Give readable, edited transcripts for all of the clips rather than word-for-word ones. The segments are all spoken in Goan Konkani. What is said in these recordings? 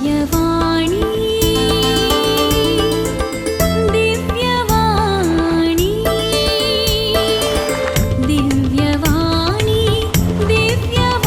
दिव्यवाणी दिव्यवाणी दिव्यवाणी दिव्यवाणी.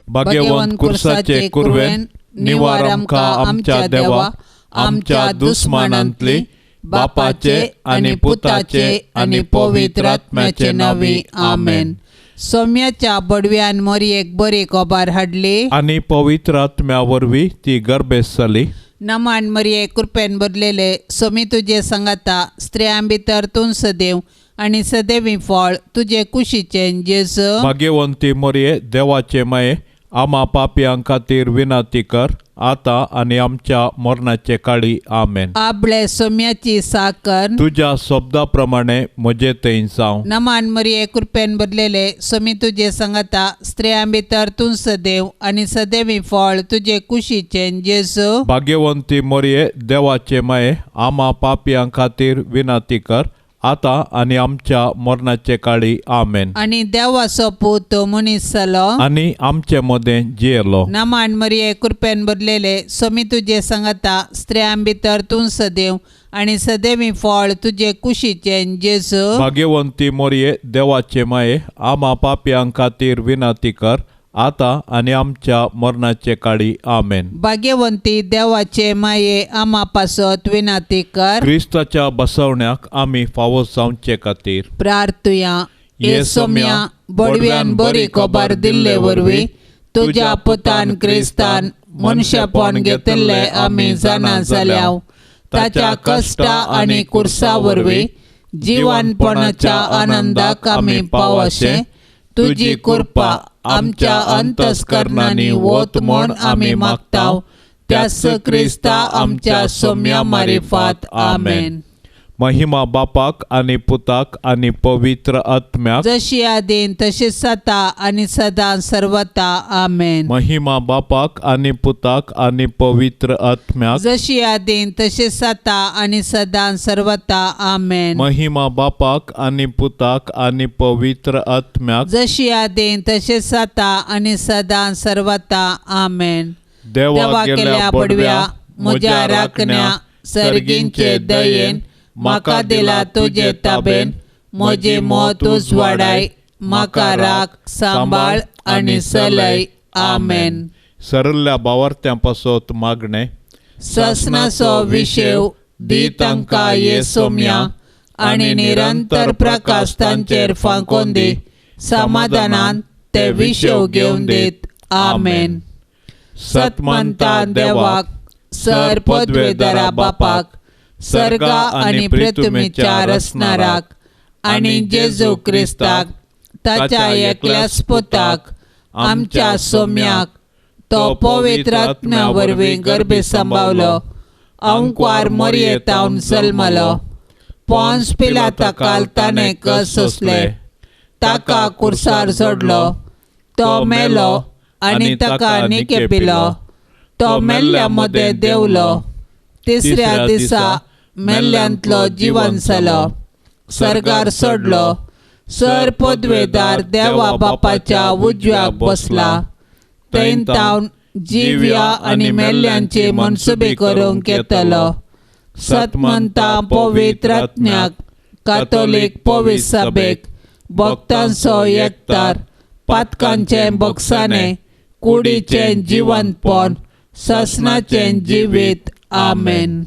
भाग्यवंत कुर्साचे कुरवेन निवार आमकां आमच्या देवा आमच्या दुस्मानांतली बापाचे आनी पुताचे आनी पवित्र आत्म्याचे नांवी आमेन. सोम्याच्या बडव्यान मोरयेक बरी खबर हाडली आनी पवित्र आत्म्या वरवीं ती गर्भेस्त जाली. नमान मरिये कृपेन भरलेले सोमी तुजे सांगाता, स्त्रियां भितर तूं सदैव आनी सदैवी फळ तुजे कुशीचें जेजू. भाग्यवंती मोरये देवाचे माये आमा पापयां खातीर विनंती कर आतां आनी आमच्या मरणाचे काळी आमेन. आपले सोम्याची साकर तुज्या शब्दा प्रमाणे म्हजे थंय जावं. नमान मरिये कृपेन भरलेले सोमी तुजे सांगाता, स्त्रियां भितर तूं सदैव आनी सदैवी फळ तुजे कुशीचें जेजू. भाग्यवंती मोरये देवाचे माये आमा पापयां खातीर विनंती कर आतां आनी आमच्या मरणाचे काळी आमेन. आनी देवाचो पूत तो मनीस जालो आनी आमचे मदें जियेलो. नमान मरिये कृपेन भरलेले सोमी तुजे सांगाता, स्त्रियां भितर तूं सदैव आनी सदैवी फळ तुजे कुशीचें जेजू. भाग्यवंती मोरये देवाचे माये आमा पापयां खातीर विनंती कर आतां आनी आमच्या मरणाचे काळी आमेन. भाग्यवंती देवाचे माये आमा पासत विनंती कर. क्रिस्ताच्या बसवण्याक आमी फावो जावचे खातीर प्रार्थुया. हे सोम्या बडव्यान बरी खबर दिल्ले वरवीं तुज्या पुतान क्रिस्तान मनशेपण घेतिल्ले आमी जाणा जाल्या. ताच्या कश्टा आनी कुर्सा वरवीं जिवनपणाच्या आनंदाक आमी पावशे तुजी कृपा आमच्या अंतस्करणांनी वत म्हूण आमी मागता. त्याच क्रिस्ता आमच्या सोम्या मारिफात आमेन. महिमा बापाक आनी पुताक आनी पवित्र आत्म्याक, जशी आदीन तशी सता आनी सदां सर्वता आमेन. महिमा बापाक आनी पुताक आनी पवित्र आत्म्याक, जशी आदीन तशी सता आनी सदां सर्वता आमेन. महिमा बापाक आनी पुताक आनी पवित्र आत्म्याक, जशी आदीन तशी सता आनी सदां सर्वता आमेन. देवा गेल्या बडव्या म्हज्या राखण्या सर्गींचे दयेन म्हाका दिला तुजे ताबेन, म्हजी मत उजवाडाय, म्हाका राख सांबाळ आनी सलय आमेन. सरल्या बावार्थ्यां पासत मागणें. ससनाचो विशेव दी तांकां ये सोम्या आनी निरंतर प्रकाश तांचेर फांकोवन दी, समाधानान ते विशेव घेवन दीत आमेन. सतमंता देवाक सर पदवेदारा बापाक सर्गा आनी पृथ्वीच्या रचणाराक आनी जेजू क्रिस्ताक ताच्या एकल्याच पुताक आमच्या सोम्याक तो पवित्र आत्म्या वरवीं गर्भे सांबावलो, अंकवार मोरयेतावन जल्मलो, पोन्स पिलाता काल ताणें कस सोंसले, ताका कुर्सार सोडलो, तो मेलो आनी ताका निकेपिलो, तो मेल्ल्या मदें देंवलो, तिसऱ्या दिसा मेल्ल्यांतलो जिवन जालो, सर्गार सोडलो, सर पदवेदार देवा बापाच्या उजव्याक बसला, थंय तावन जिव्या आनी मेल्ल्यांची मनसुबी करूंक येतलो. सतमंता पवित्र आत्म्याक कातोलीक पवित्र सभेक भक्तांचो एकतार पातकांचें बक्षाणें कुडीचें जिवनपण ससनाचें जिवीत आमेन.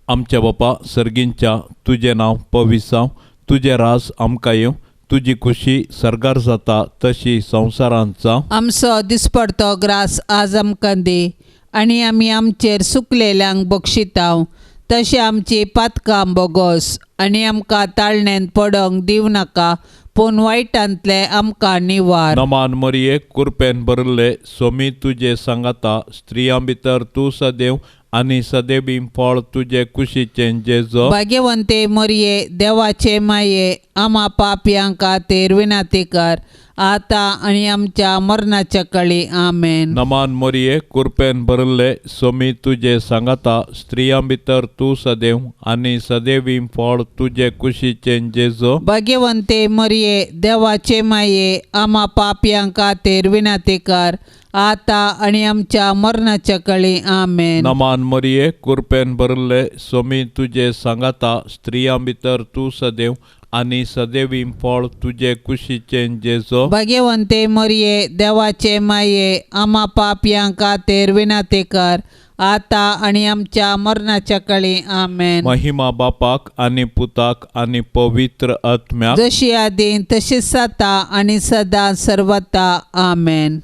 आमच्या बापा सर्गींच्या तुजें नांव पवित्र जावं, तुजें राज आमकां येवं, तुजी खुशी सर्गार जाता तशी संवसारांत जावं. आमचो दिसपडतो ग्रास आज आमकां दी आनी आमी आमचेर सुकलेल्यांक बक्षितांव तशें आमची पातकां बोगोस आनी आमकां ताळणेन पडोंक दिवं नाका पूण वायटांतलें आमकां निवार. नमान मरिये कुरपेन भरिल्ले सोमी तुजे सांगाता, स्त्रियां भितर तूं सदैव आनी सदैवी फळ तुजे कुशीचें जेजो. भाग्यवंते मरिये देवाचे माये आमा पापयां खातीर विनंती कर आतां आनी आमच्या मरणाच्या काळी. आमेन. नमान मोरये, कुरपेन भरिल्ले, सोमी तुजे सांगाता, स्त्रियां भितर तूं सदैव आनी सदैवी फळ तुजे कुशीचें जेजो. भाग्यवंते मरिये, देवाचे माये, आमा पापयां खातीर विनंती कर, आतां आनी आमच्या मरणाच्या काळी. आमेन. नमान मोरये, कुरपेन भरिल्ले, सोमी तुजे सांगाता, स्त्रियां भितर तूं सदैव आनी सदैवी फळ तुजे कुशीचें जेजो. भाग्यवंते मरिये, देवाचे माये, आमा पापयां खातीर विनंती कर, आतां आनी आमच्या मरणाच्या काळी. आमेन. महिमा बापाक आनी पुताक आनी पवित्र आत्म्याक, जशी आदीं तशीच आतां आनी सदां सर्वता. आमेन.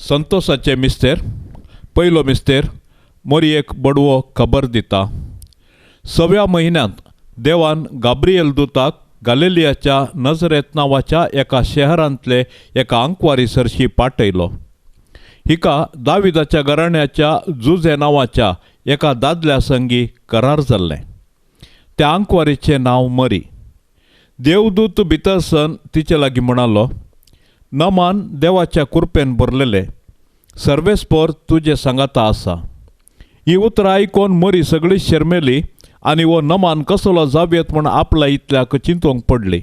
संतोषाचे मिस्तेर. पयलो मिस्तेर, मोरयेक बडवो खबर दिता. सव्या म्हयन्यांत देवान गाब्रिएल दुताक गालिलियाच्या नजरेत नांवाच्या एका शहरांतले एका आंकवारी सरशी पाठयलो. हिका दाविदाच्या घराण्याच्या जुजे नांवाच्या एका दादल्या संगी करार जाल्लें. त्या आंकवारीचें नांव मरी. देवदूत भितर सन तिचे लागीं म्हणालो, नमान देवाच्या कुरपेन भरलेले, सर्वेस्पर तुजे सांगाता आसा. ही उतरां आयकून मरी सगळी शर्मेली आनी हो नमान कसलो जावयेत म्हूण आपल्या इतल्याक चिंतूंक पडली.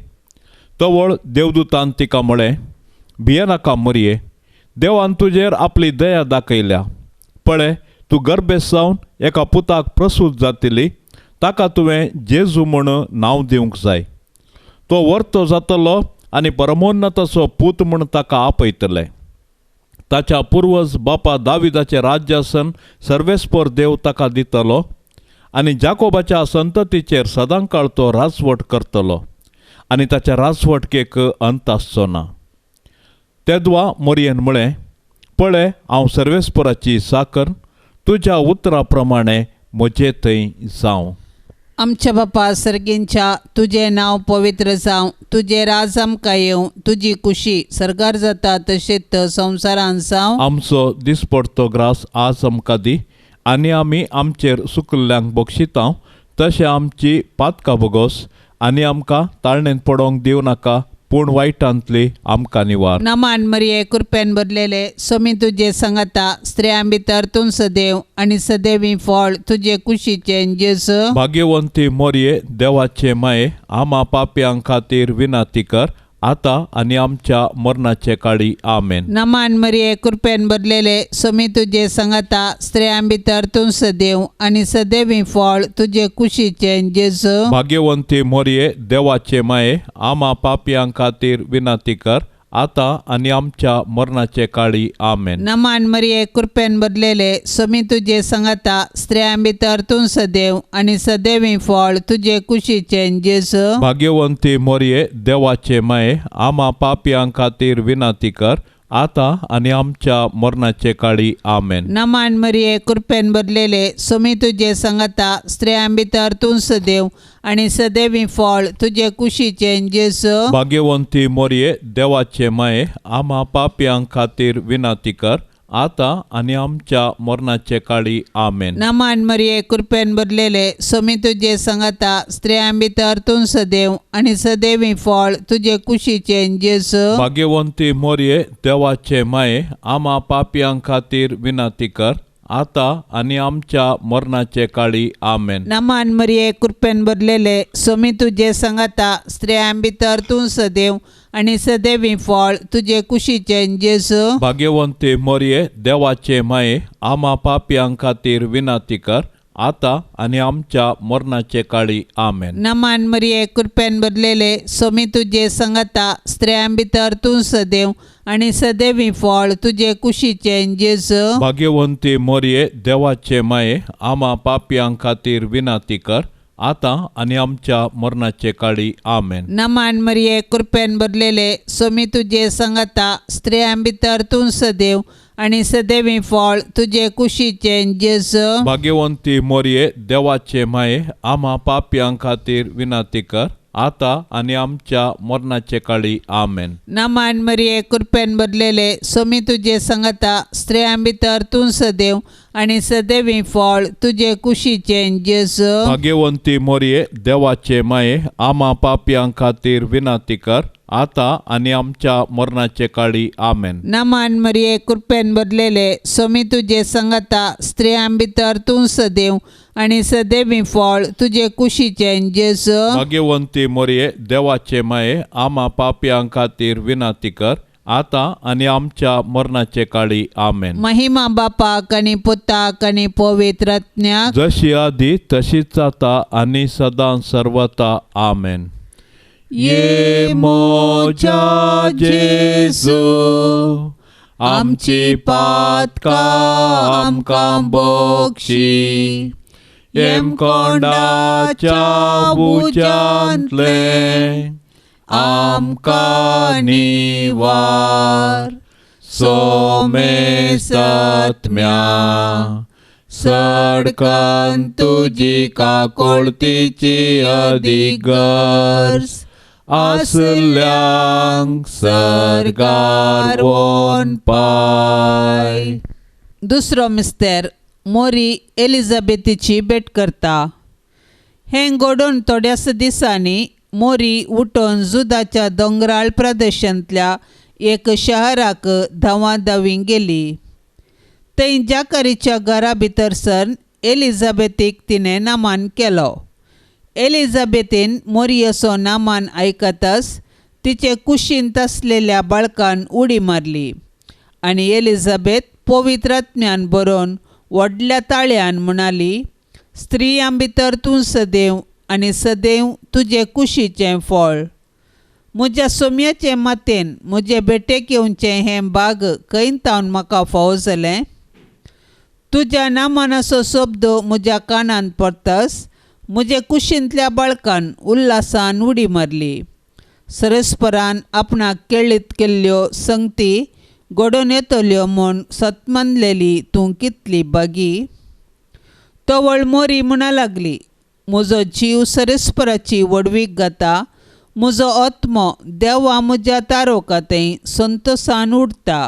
तवळ देवदूतान तिका म्हळें, भियेनाका मरये, देवान तुजेर आपली दया दाखयल्या. पळय, तूं गर्भेस्त जावन एका पुताक प्रसूत जातली, ताका तुवें जेजू म्हूण नांव दिवंक जाय. तो वर्तो जातलो आनी परमोन्नताचो पूत म्हूण ताका आपयतले. ताच्या पुर्वज बापा दाविदाचें राज्यासन सर्वेस्पर देव ताका दितलो आनी जाकोबाच्या संततीचेर सदांकाळ तो राजवट करतलो आनी ताच्या राजवटकेक अंत आसचो ना. तेदवा मोरयेन म्हळें, पळय, हांव सर्वेस्पराची साकर, तुज्या उतरा प्रमाणे म्हजे थंय जावं. आमच्या बापा सर्गींच्या, तुजें नांव पवित्र जावं, तुजें राज आमकां येवं, तुजी कुशी सर्गार जाता तशेंच संवसारांत जावं. आमचो दिसपडतो ग्रास आज आमकां दी आनी आमी आमचेर सुकल्ल्यांक बक्षिता तशें आमची पातकां भोगोस आनी आमकां ताळणेंत पडोवंक दिवं नाका, पूण वायटांतली आमकां निवार. नमान मरिये, कृपेन भरलेले, सोमी तुजे सांगाता, स्त्रियां भितर तूं सदैव आनी सदैवी फळ तुजे कुशीचें जेजू. भाग्यवंती मोरये, देवाचे माये, आमा पापयां खातीर विनंती कर, आतां आनी आमच्या मरणाचे काळी. आमेन. नमान मरिये, कृपेन भरलेले, सोमी तुजे सांगाता, स्त्रियां भितर तूं सदैव आनी सदैवी फळ तुजे कुशीचें जेजू. भाग्यवंती मोरये, देवाचे माये, आमा पापयां खातीर विनंती कर, आतां आनी आमच्या मरणाचे काळी. आमेन. नमान मरिये, कृपेन भरलेले, सोमी तुजे सांगाता, स्त्रियां भितर तूं सदैव आनी सदैवी फळ तुजे कुशीचें जेजू. भाग्यवंती मोरये, देवाचे माये, आमा पापयां खातीर विनंती कर, आतां आनी आमच्या मरणाचे काळी. आमेन. नमान मरिये, कृपेन भरलेले, सोमी तुजे सांगाता, स्त्रियां भितर तूं सदैव आनी सदैवी फळ तुजे कुशीचें जेजू. भाग्यवंती मोरये, देवाचे माये, आमा पापयां खातीर विनंती कर, आतां आनी आमच्या मरणाचे काळी. आमेन. नमान मरिये, कृपेन भरलेले, सोमी तुजे सांगाता, स्त्रियां भितर तूं सदैव आनी सदैवी फळ तुजे कुशीचें जेजू. भाग्यवंती मोरये, देवाचे माये, आमा पापयां खातीर विनंती कर, आतां आनी आमच्या मरणाचे काळी. आमेन. नमान मरिये, कृपेन भरलेले, सोमी तुजे सांगाता, स्त्रियां भितर तूं सदैव आनी सदैवी फळ तुजे कुशीचें जेजू. भाग्यवंती मोरये, देवाचे माये, आमा पापयां खातीर विनंती कर, आतां आनी आमच्या मरणाचे काळी. आमेन. नमान मरिये, कृपेन भरलेले, सोमी तुजे सांगाता, स्त्रियां भितर तूं सदैव आनी सदैवी फळ तुजे कुशीचें जेजू. भाग्यवंती मोरये, देवाचे माये, आमा पापयां खातीर विनंती कर, आतां आनी आमच्या मरणाचे काळी. आमेन. नमान मरिये, कृपेन भरलेले, सोमी तुजे सांगाता, स्त्रियां भितर तूं सदैव आनी सदैवी फळ तुजे कुशीचें जेजू. भाग्यवंती मोरये, देवाचे माये, आमा पापयां खातीर विनंती कर, आतां आनी आमच्या मरणाचे काळी. आमेन. नमान मरिये, कृपेन भरलेले, सोमी तुजे सांगाता, स्त्रियां भितर तूं सदैव आनी सदैवी फळ तुजे कुशीचें जेजू. भाग्यवंती मोरये, देवाचे माये, आमा पापयां खातीर विनंती कर, आतां आनी आमच्या मरणाचे काळी. आमेन. नमान मरिये, कृपेन भरलेले, सोमी तुजे संगता, स्त्रियां भितर तूं सदैव आनी सदैवी फळ तुजे कुशीचें जेजू. भाग्यवंती मोरये, देवाचे माये, आमा पापयां खातीर विनंती कर, आतां आनी आमच्या मरणाचे काळी. आमेन. महिमा बापाक आनी पुताक आनी पवित्र आत्म्याक, जशी आदी तशीच आतां आनी सदां सर्वता. आमेन. ये मोजा जेजू, आमची पातकां आमकां बक्षी, येमकोंडाच्या उज्यांतले आमकां निवार, सोमेसत्म्या सडकन तुजी काकोळतीची अधिगर्ज आसल्यांक सर्गार वोन पाय. दुसरो मिस्तेर, मोरी एलिझाबेथीची भेट करता. हें घडोवन थोड्याच दिसांनी मोरी उठून जुदाच्या दोंगराळ प्रदेशांतल्या एक शहराक धांवाधावी गेली. थंय जाकारीच्या घरा भितर सर एलिझाबेथीक तिणें नामान केलो. एलिझाबेथीन मोरियेचो नामान आयकतच तिचे कुशींत आसलेल्या बाळकान उडी मारली आनी एलिझाबेथ पवित्र आत्म्यान बरोवन व्हडल्या ताळ्यान म्हणाली, स्त्रियां भितर तूं सदैव आनी सदैव तुजे कुशीचें फळ. म्हज्या सोम्याचे मातेन म्हजे भेटेक येवचें हें बाग खंय तावन म्हाका फावो जालें? तुज्या नामानाचो शब्द म्हज्या कानांत पडतच म्हजे कुशींतल्या बाळकान उल्हासान उडी मारली. सरस्परान आपणाक केळीत केल्ल्यो संगती घडोवन येतल्यो म्हूण सतमानलेली तूं कितली बागी. तवळ मोरी म्हणा लागली, म्हजो जीव सरस्पराची व्हडवीक गाता, म्हजो आत्मो देवा म्हज्या तारोका थंय संतोसान उडटा,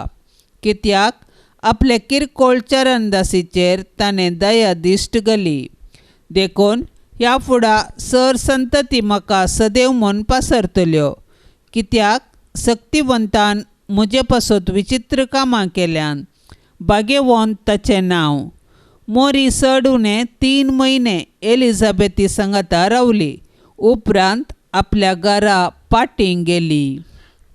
कित्याक आपले किरकोळ चरणदासीचेर ताणें दया दिश्ट घाली. देखून ह्या फुडा सर संतती म्हाका सदैव म्हूण पासरतल्यो, कित्याक सक्तिवंतान म्हजे पासत विचित्र कामां केल्यान. भाग्यवंत ताचें नांव. मोरी चड उणें 3 म्हयने एलिझाबेथी सांगाता रावली. उपरांत आपल्या घरा पाटीं गेली.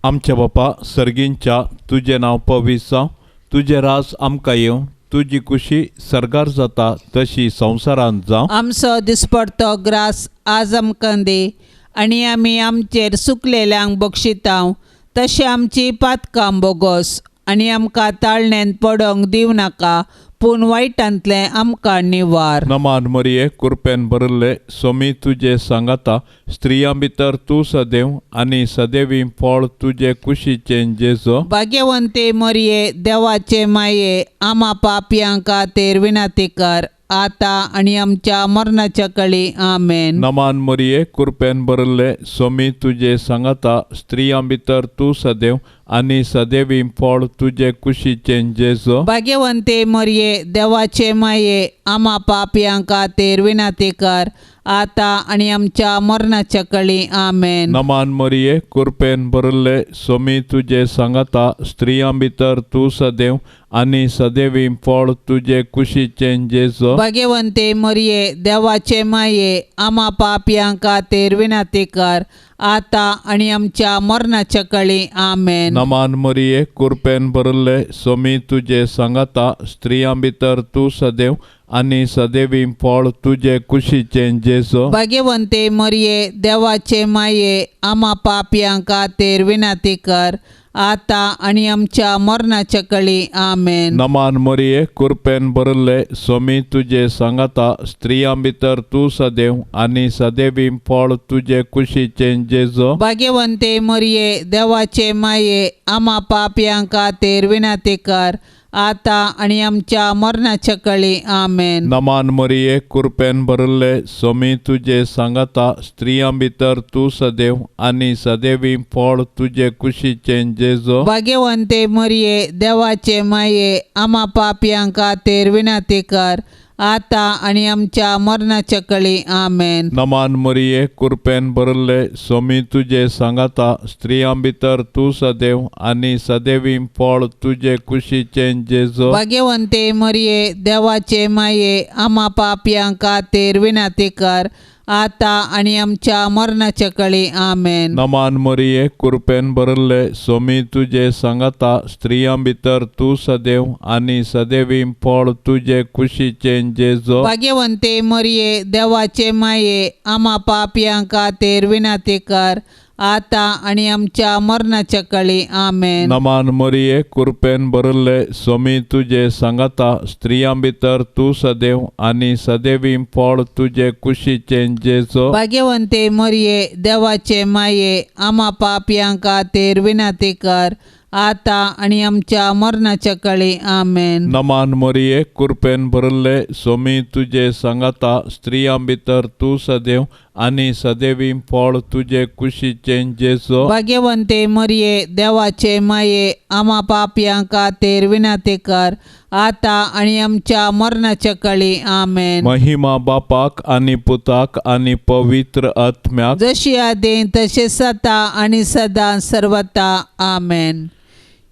आमच्या बापा सर्गींच्या, तुजें नांव पवित्र जावं, तुजें राज आमकां येवं, तुजी कुशी सर्गार जाता तशी संवसारांत जावं. आमचो दिसपडतो ग्रास आज आमकां दी आनी आमी आमचेर सुकलेल्यांक बक्षितांव तशें आमची पातकां बोगोस आनी आमकां ताळण्यांत पडोंक दिवं नाका, पूण वायटांतलें आमकां निवार. नमान मरिये, कृपेन भरिल्ले, सोमी तुजे सांगाता, स्त्रियां भितर तूं सदैव आनी सदैवी फळ तुजे कुशीचें जेजू. भाग्यवंते मरिये, देवाचे माये, आमा पापयां खातीर विनंती कर, आतां आनी आमच्या मरणाच्या कळी. आमेन. नमान मरिये, कृपेन भरिल्ले, सोमी तुजे सांगाता, स्त्रियां भितर तूं सदैव आनी सदैवी फळ तुजे कुशीचें जेजू. भाग्यवंते मरिये, देवाचे माये, आमा पापयां खातीर विनंती कर, आतां आनी आमच्या मरणाच्या कळी. आमेन. नमान मरिये, कृपेन भरिल्ले, सोमी तुजे सांगाता, स्त्रियां भितर तूं सदैव आनी सदैवी फळ तुजे कुशीचें जेजू. भाग्यवंते मरिये, देवाचे माये, आमा पापयां खातीर विनंती कर, आतां आनी आमच्या मरणाच्या कळी. आमेन. नमान मरिये, कृपेन भरिल्ले, सोमी तुजे सांगाता, स्त्रियां भितर तूं सदैव आनी सदैवी फळ तुजे कुशीचें जेजू. भाग्यवंते मरिये, देवाचे माये, आमा पापयां खातीर विनंती कर, आतां आनी आमच्या मरणाच्या कळी. आमेन. नमान मरिये, कृपेन भरिल्ले, सोमी तुजे सांगाता, स्त्रियां भितर तूं सदैव आनी सदैवी फळ तुजे कुशीचें जेजू. भाग्यवंते मरिये, देवाचे माये, आमा पापयां खातीर विनंती कर, आतां आनी आमच्या मरणाच्या कळी. आमेन. नमान मरिये, कृपेन भरिल्ले, सोमी तुजे सांगाता, स्त्रियां भितर तूं सदैव आनी सदैवी फळ तुजे कुशीचें जेजू. भाग्यवंते मरिये, देवाचे माये, आमा पापयां खातीर विनंती कर, आतां आनी आमच्या मरणाच्या कळी. आमेन. नमान मरिये, कुरपेन भरले, सोमी तुजे सांगाता, स्त्रियां भितर तूं सदैव आनी सदैवी फळ तुजे कुशीचें जेजो. भाग्यवंते मरिये, देवाचे माये, आमा पापयां खातीर विनंती कर, आतां आनी आमच्या मरणाच्या कळी. आमेन. नमान मरिये, कुरपेन भरले, सोमी तुजे सांगाता, स्त्रियां भितर तूं सदैव आनी सदैवी फळ तुजे कुशीचें जेजो. भाग्यवंते मरिये, देवाचे माये, आमा पापयां खातीर विनंती कर, आतां आनी आमच्या मरणाच्या कळी. आमेन. नमान मरिये, कुरपेन भरले, सोमी तुजे सांगाता, स्त्रियां भितर तूं सदैव आनी सदैवी फळ तुजे कुशीचें जेजो. भाग्यवंते मरिये, देवाचे माये, आमा पापयां खातीर विनंती कर, आतां आनी आमच्या मरणाच्या कळी. आमेन. नमान मरिये, कुरपेन भरले, सोमी तुजे सांगाता, स्त्रियां भितर तूं सदैव आनी सदैवी फळ तुजे कुशीचें जेजो. भाग्यवंते मरिये, देवाचे माये, आमा पापयां खातीर विनंती कर, आतां आनी आमच्या मरणाच्या कळी. आमेन. महिमा बापाक आनी पुताक आनी पवित्र आत्म्याक, जशी आदी तशें सता आनी सदां सर्वता. आमेन.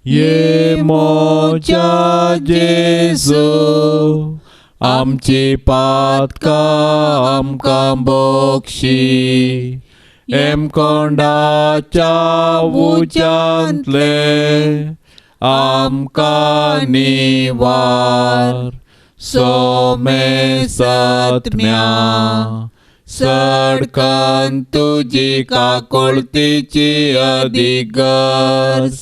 ये मोजा जेजू, आमची पातकां आमकां बक्षी, एमकोंडाच्या उज्यांतले आमकां निवार, सोमे सत्म्या सडकन तुजी काकोळतीची अधिगर्ज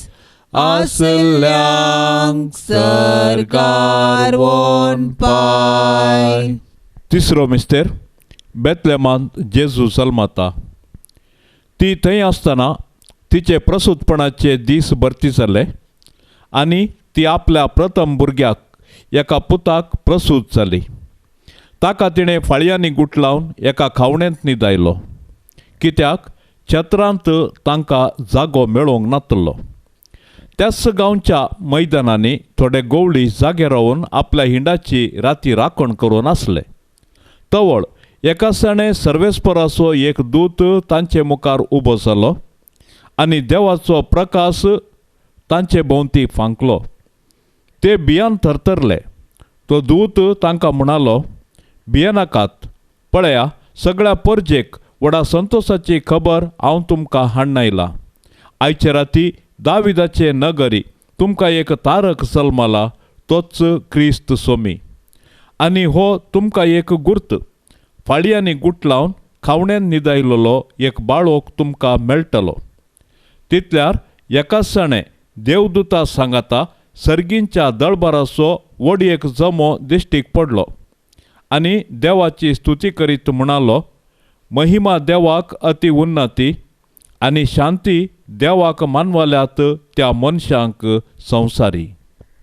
आसल्यांक सरकार वोन पाय. तिसरो मिस्तेर, बेतलेमांत जेजू जल्मता. ती थंय आसतना तिचे प्रसूतपणाचे दीस भरती जाले आनी ती आपल्या प्रथम भुरग्याक एका पुताक प्रसूत जाली. ताका तिणें फाळयांनी गुटलावन एका खावणेंत न्हिदायलो, कित्याक छत्रांत तांकां जागो मेळोवंक नातलो. त्याच गांवच्या मैदानांनी थोडे गवळी जागे रावन आपल्या हिंडाची राती राखण करून आसले. तवळ एका सणे सर्वेस्पराचो एक दूत तांचे मुखार उबो जालो आनी देवाचो प्रकाश तांचे भोंवती फांकलो. ते भियान थरथरले. तो दूत तांकां म्हणालो, भियेनाकात, पळया सगळ्या परजेक व्हडा संतोशाची खबर हांव तुमकां हाडून आयलां. आयचे राती दाविदाचे नगरी तुमकां एक तारक जल्मला, तोच क्रिस्त सोमी. आनी हो तुमकां एक गुर्त, फाळयांनी गुटलावन खावण्यान न्हिदायलेलो एक बाळोक तुमकां मेळटलो. तितल्यार एकाच सणे देवदूता सांगाता सर्गींच्या दळबाराचो व्हड एक जमो दिश्टीक पडलो आनी देवाची स्तुती करीत म्हणालो, महिमा देवाक अति उन्नती आनी शांती देवाक मानवल्यात त्या मनशांक संवसारी.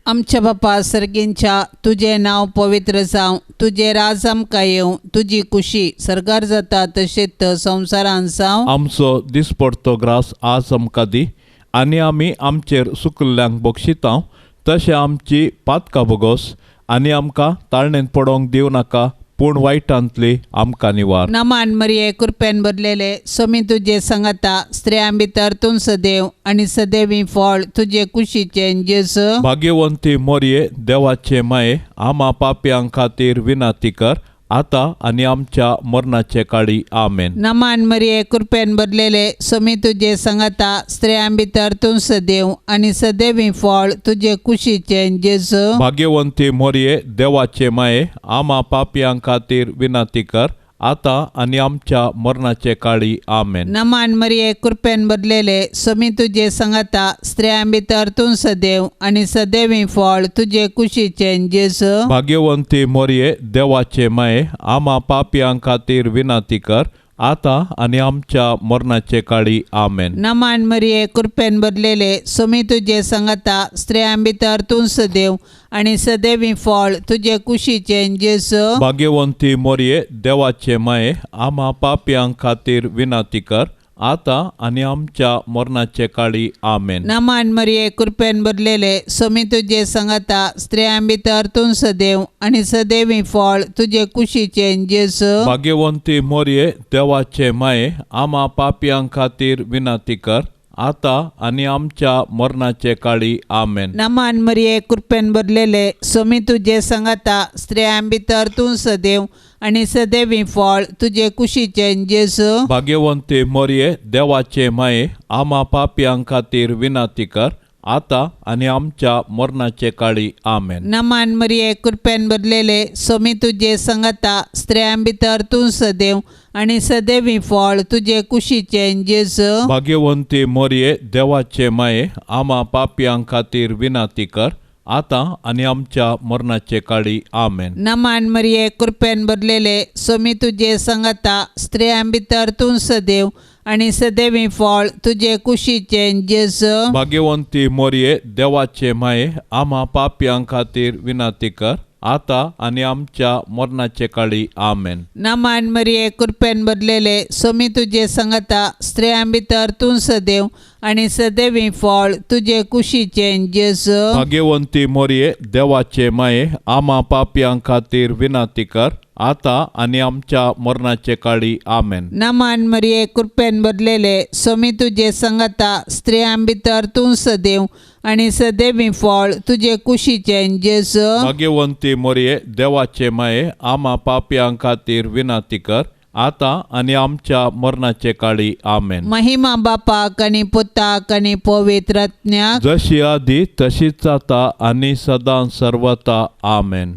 आमच्या बापा सर्गींच्या, तुजें नांव पवित्र जावं, तुजें राज आमकां येवं, तुजी कुशी सर्गार जाता तशेंच संवसारांत जावं. आमचो दिसपडतो ग्रास आज आमकां दी आनी आमी आमचेर सुकल्ल्यांक बक्षितांव तशें आमची पातकां भोगोस आनी आमकां ताळणेंत पडोवंक दिवं नाका, पूण वायटांतली आमकां निवार. नमान मरिये, कृपेन भरलेले, सोमी तुजे सांगाता, स्त्रियां भितर तूं सदैव आनी सदैवी फळ तुजे कुशीचें जेजू. भाग्यवंती मोरये, देवाचे माये, आमा पापयां खातीर विनंती कर, आतां आनी आमच्या मरणाचे काळी. आमेन. नमान मरिये, कृपेन भरलेले, सोमी तुजे सांगाता, स्त्रियां भितर तूं सदैव आनी सदैवी फळ तुजे कुशीचें जेजू. भाग्यवंती मोरये, देवाचे माये, आमा पापयां खातीर विनंती कर, आतां आनी आमच्या मरणाचे काळी. आमेन. नमान मरिये, कृपेन भरलेले, सोमी तुजे सांगाता, स्त्रियां भितर तूं सदैव आनी सदैवी फळ तुजे कुशीचें जेजू. भाग्यवंती मोरये, देवाचे माये, आमा पापयां खातीर विनंती कर, आतां आनी आमच्या मरणाचे काळी. आमेन. नमान मरिये, कृपेन भरलेले, सोमी तुजे सांगाता, स्त्रियां भितर तूं सदैव आनी सदैवी फळ तुजे कुशीचें जेजू. भाग्यवंती मोरये, देवाचे माये, आमा पापयां खातीर विनंती कर, आतां आनी आमच्या मरणाचे काळी. आमेन. नमान मरिये, कृपेन भरलेले, सोमी तुजे संगता, स्त्रियां भितर तूं सदैव आनी सदैवी फळ तुजे कुशीचें जेजू. भाग्यवंती मोरये, देवाचे माये, आमा पापयां खातीर विनंती कर, आतां आनी आमच्या मरणाचे काळी. आमेन. नमान मरिये, कृपेन भरलेले, सोमी तुजे संगता, स्त्रियां भितर तूं सदैव आनी सदैवी फळ तुजे कुशीचें जेजू. भाग्यवंती मोरये, देवाचे माये, आमा पापयां खातीर विनंती कर, आतां आनी आमच्या मरणाचे काळी. आमेन. नमान मरिये, कृपेन भरलेले, सोमी तुजे संगता, स्त्रियां भितर तूं सदैव आनी सदैवी फळ तुजे कुशीचें जेजू. भाग्यवंती मोरये, देवाचे माये, आमा पापयां खातीर विनंती कर, आतां आनी आमच्या मरणाचे काळी. आमेन. नमान मरिये, कृपेन भरलेले, सोमी तुजे संगता, स्त्रियां भितर तूं सदैव आनी सदैवी फळ तुजे कुशीचें जेजू. भाग्यवंती मोरये, देवाचे माये, आमा पापयां खातीर विनंती कर, आतां आनी आमच्या मरणाचे काळी. आमेन. नमान मरिये, कृपेन भरलेले, सोमी तुजे संगता, स्त्रियां भितर तूं सदैव आनी सदैवी फळ तुजे कुशीचें जेजू. भाग्यवंती मोरये, देवाचे माये, आमा पापयां खातीर विनंती कर, आतां आनी आमच्या मरणाचे काळी. आमेन. नमान मरिये, कृपेन भरलेले, सोमी तुजे संगता, स्त्रियां भितर तूं सदैव आनी सदैवी फळ तुजे कुशीचें जेजू. भाग्यवंती मोरये, देवाचे माये, आमा पापयां खातीर विनंती कर, आतां आनी आमच्या मरणाचे काळी. आमेन. महिमा बापाक आनी पुताक आनी पवित्र आत्म्याक, जशी आदी तशीच आतां आनी सदां सर्वता. आमेन.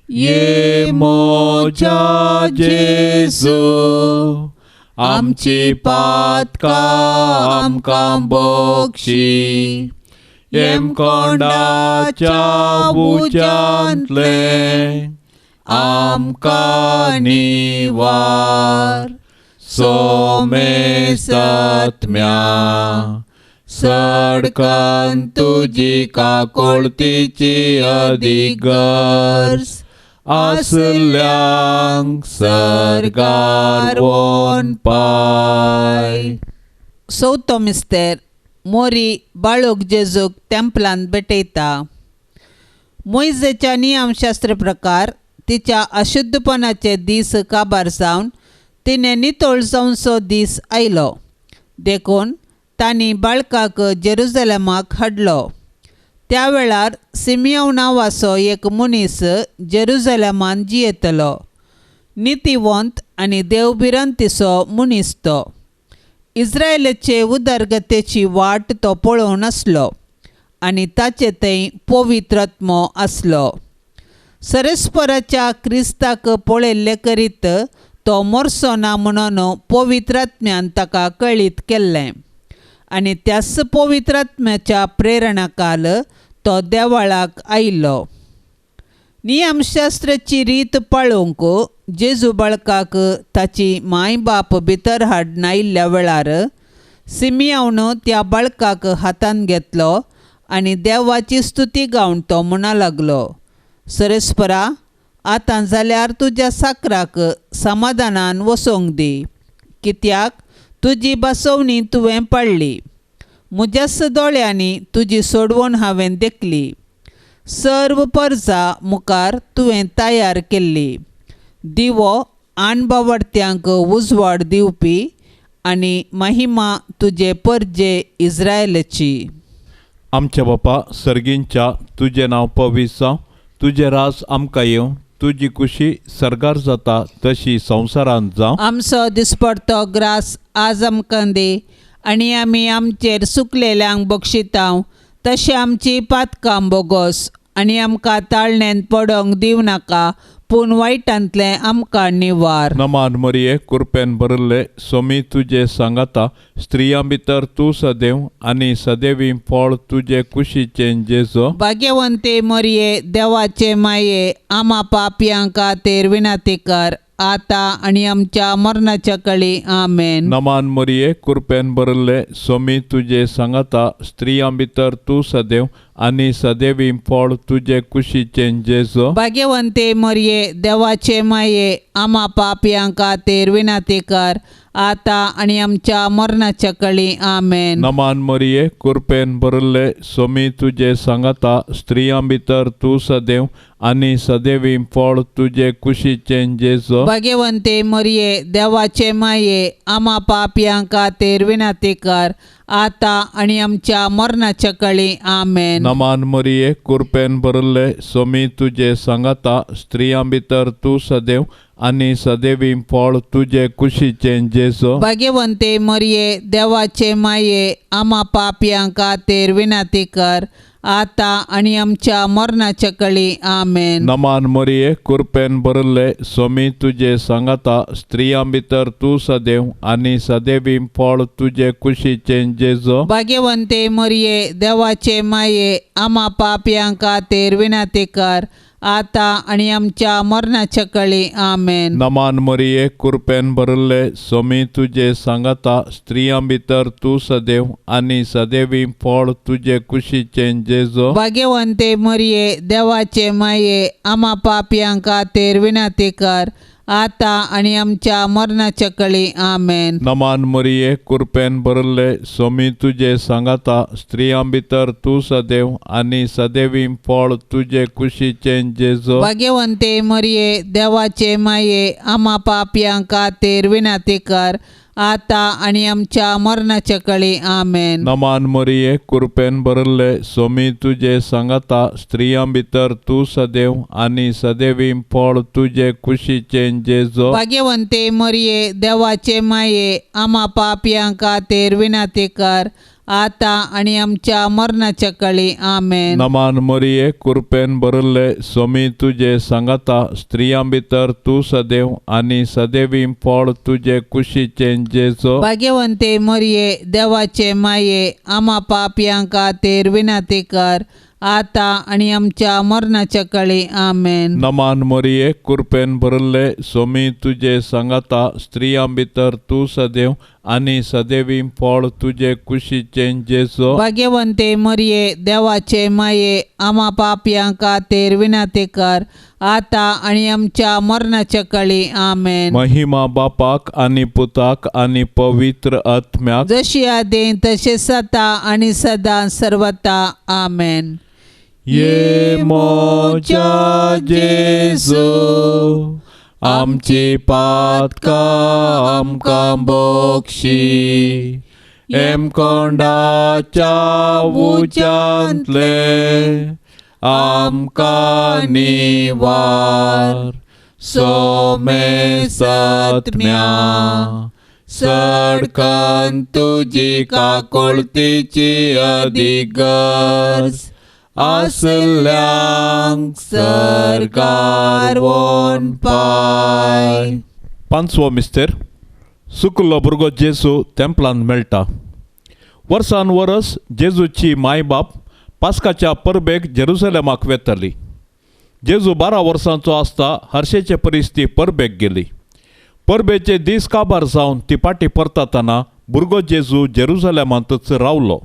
ये मोजा जेजू, आमची पातकां आमकां बक्षी, येमकोंडाच्या उज्यांतले आमकां निवार, सोमेसत्म्या सडकन तुजी काकोळतीची अदीक गरज आसल्यांक सर्गार वोन पाय. चवथो मिस्तेर. मोरी बाळूक जेजूक तेंपलांत भेटयता. मोयजेच्या नियमशास्त्र प्रकार तिच्या अशुद्धपणाचे दीस काबार जावन तिणें नितळ जावचो दीस आयलो, देखून तांणी बाळकाक जेरुजलेमाक हाडलो. त्या वेळार सिमियांव नांवाचो एक मनीस जेरुजलेमान जियेतलो. नितीवंत आनी देवभिरांतीचो मनीस तो. इस्रायलाचे उदरगतेची वाट तो पळोवन आसलो आनी ताचे थंय पवित्र आत्मो आसलो. सरस्पराच्या क्रिस्ताक पळयल्ले करीत तो मरचो ना म्हणून पवित्र आत्म्यान ताका कळीत केल्लें आनी त्याच पवित्र आत्म्याच्या प्रेरणाकाल तो देवळाक आयलो. नियमशास्त्राची रीत पाळोवंक जेजू बाळकाक ताची माय बाप भितर हाडून आयिल्ल्या वेळार सिमियांवन त्या बाळकाक हातान घेतलो आनी देवाची स्तुती गावन तो म्हणा लागलो, सरस्परा, आतां जाल्यार तुज्या साकराक समाधानान वसोंक दी, कित्याक तुजी बसवणी तुवें पाळ्ळी. म्हज्याच दोळ्यांनी तुजी सोडवण हांवें देखली. सर्व परजा मुखार तुवें तयार केल्ली दिवो आणबावडत्यांक उजवाड दिवपी आनी महिमा तुजे परजे इस्रायलाची. आमच्या बापा सर्गींच्या, तुजें नांव पवित्र जावं, तुजें राज आमकां येवं, तुजी कुशी सर्गार जाता तशी संवसारांत जावं. आमचो दिसपडतो ग्रास आज आमकां दी आनी आमी आमचेर सुकलेल्यांक बक्षितांव तशें आमची पातकां बोगोस आनी आमकां ताळण्यांत पडोंक दिवं नाका, पूण वायटांतलें आमकां निवार. नमान मरिये, कृपेन भरिल्ले, सोमी तुजे सांगाता, स्त्रियां भितर तूं सदैव आनी सदैवी फळ तुजे कुशीचें जेजू. भाग्यवंते मरिये, देवाचे माये, आमा पापयां खातीर विनंती कर, आतां आनी आमच्या मरणाच्या कळी. आमेन. नमान मरिये, कृपेन भरिल्ले, सोमी तुजे सांगाता, स्त्रियां भितर तूं सदैव आनी सदैवी फळ तुजे कुशीचें जेजू. भाग्यवंते मरिये, देवाचे माये, आमा पापयां खातीर विनंती कर, आतां आनी आमच्या मरणाच्या कळी. आमेन. नमान मरिये, कृपेन भरिल्ले, सोमी तुजे सांगाता, स्त्रियां भितर तूं सदैव आनी सदैवी फळ तुजे कुशीचें जेजू. भाग्यवंते मरिये, देवाचे माये, आमा पापयां खातीर विनंती कर, आतां आनी आमच्या मरणाच्या कळी. आमेन. नमान मरिये, कृपेन भरिल्ले, सोमी तुजे सांगाता, स्त्रियां भितर तूं सदैव आनी सदैवी फळ तुजे कुशीचें जेजू. भाग्यवंते मरिये, देवाचे माये, आमा पापयां खातीर विनंती कर, आतां आनी आमच्या मरणाच्या कळी. आमेन. नमान मरिये, कृपेन भरिल्ले, सोमी तुजे सांगाता, स्त्रियां भितर तूं सदैव आनी सदैवी फळ तुजे कुशीचें जेजू. भाग्यवंते मरिये, देवाचे माये, आमा पापयां खातीर विनंती कर, आतां आनी आमच्या मरणाच्या कळी. आमेन. नमान मरिये, कृपेन भरिल्ले, सोमी तुजे सांगाता, स्त्रियां भितर तूं सदैव आनी सदैवी फळ तुजे कुशीचें जेजू. भाग्यवंते मरिये, देवाचे माये, आमा पापयां खातीर विनंती कर, आतां आनी आमच्या मरणाच्या कळी. आमेन. नमान मरिये, कृपेन भरिल्ले, सोमी तुजे सांगाता, स्त्रियां भितर तूं सदैव आनी सदैवी फळ तुजे कुशीचें जेजू. भाग्यवंते मरिये, देवाचे माये, आमा पापयां खातीर विनंती कर, आतां आनी आमच्या मरणाच्या कळी. आमेन. नमान मरिये, कृपेन भरिल्ले, सोमी तुजे सांगाता, स्त्रियां भितर तूं सदैव आनी सदैवी फळ तुजे कुशीचें जेजू. भाग्यवंते मरिये, देवाचे माये, आमा पापयां खातीर विनंती कर, आतां आनी आमच्या मरणाच्या कळी. आमेन. नमान मरिये, कृपेन भरिल्ले, सोमी तुजे सांगाता, स्त्रियां भितर तूं सदैव आनी सदैवी फळ तुजे कुशीचें जेजू. भाग्यवंते मरिये, देवाचे माये, आमा पापयां खातीर विनंती कर, आतां आनी आमच्या मरणाच्या कळी. आमेन. नमान मरिये, कृपेन भरिल्ले, सोमी तुजे सांगाता, स्त्रियां भितर तूं सदैव आनी सदैवी फळ तुजे कुशीचें जेजू. भाग्यवंते मरिये, देवाचे माये, आमा पापयां खातीर विनंती कर, आतां आनी आमच्या मरणाच्या कळी. आमेन. महिमा बापाक आनी पुताक आनी पवित्र आत्म्याक, जशी आदी तशें सता आनी सदां सर्वता. आमेन. ये मोजा जेजू, आमची पातकां आमकां बक्षी, एमकोंडाच्या उज्यांतले आमकां निवार, सोमे सत्म्या सडकन तुजी काकोळतीची अधिगर्ज आसल्यांक सरकार वोन पाय. पांचवो मिस्तेर. सुकुल्लो भुरगो जेजू तेंपलांत मेळटा. वर्सान वरस जेजूची माय बाप पास्काच्या परबेक जेरुसलेमाक वेताली. जेजू 12 वर्सांचो आसता हर्शेचे परिस्थिती परबेक गेली. परबेचे दीस काबार जावन ती फाटी परतातना भुरगो जेजू जेरुसलेमांतच रावलो.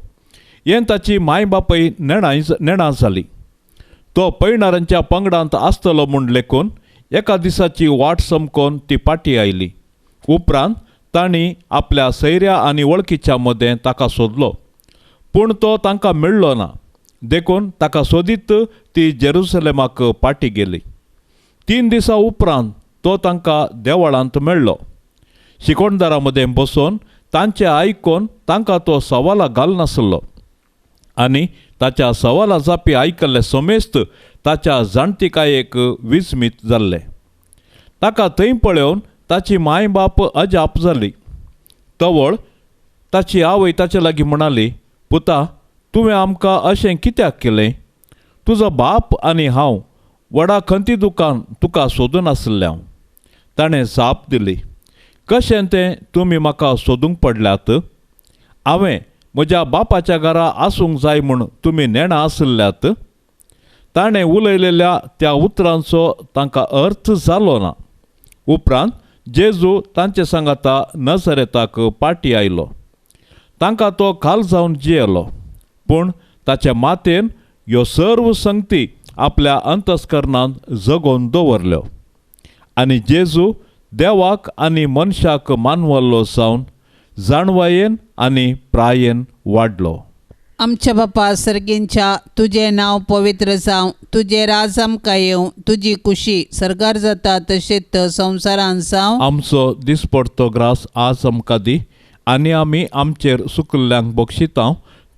हें ताची माय बापय नेणा जाली. तो पयणारांच्या पंगडांत आसतलो म्हूण लेखून एका दिसाची वाट समकोन ती फाटी आयली. उपरांत तांणी आपल्या सैऱ्या आनी वळखीच्या मदें ताका सोदलो, पूण तो तांकां मेळ्ळो ना. देखून ताका सोदीत ती जेरुसलेमाक फाटी गेली. 3 दिसां उपरांत तो तांकां देवळांत मेळ्ळो. शिकोणदारां मदें बसोवन तांचें आयकून तांकां तो सवालां घालनासलो आनी ताच्या सवाला जापी आयकल्ले समेस्त ताच्या जाणतिकायेक विस्मीत जाल्ले. ताका थंय पळोवन ताची माय बाप अजाप जाली. तवळ ताची आवय ताचे लागीं म्हणाली, पुता, तुवें आमकां अशें कित्याक केलें? तुजो बाप आनी हांव व्हडा खंती दुकान तुका सोदून आसलें हांव. ताणें जाप दिली, कशें तें तुमी म्हाका सोदूंक पडल्यात? हांवें म्हज्या बापाच्या घरा आसूंक जाय म्हूण तुमी नेणां आसल्यात? ताणें उलयलेल्या त्या उतरांचो तांकां अर्थ जालो ना. उपरांत जेजू तांचे सांगाता नजरेताक पाटी आयलो. तांकां तो खाल जावन जियेलो, पूण ताच्या मातेन ह्यो सर्व संगती आपल्या अंतस्करणांत जगोवन दवरल्यो. आनी जेजू देवाक आनी मनशाक मानवल्लो जावन जाणवायेन आनी प्रायेन वाडलो. आमच्या बापा सर्गींच्या तुजें नांव पवित्र जावं, तुजें राज आमकां येवं, तुजी कुशी सर्गार जाता तशेंच संवसारांत जावं. आमचो दिसपडतो ग्रास आज आमकां दी आनी आमी आमचेर सुकल्ल्यांक बक्षिता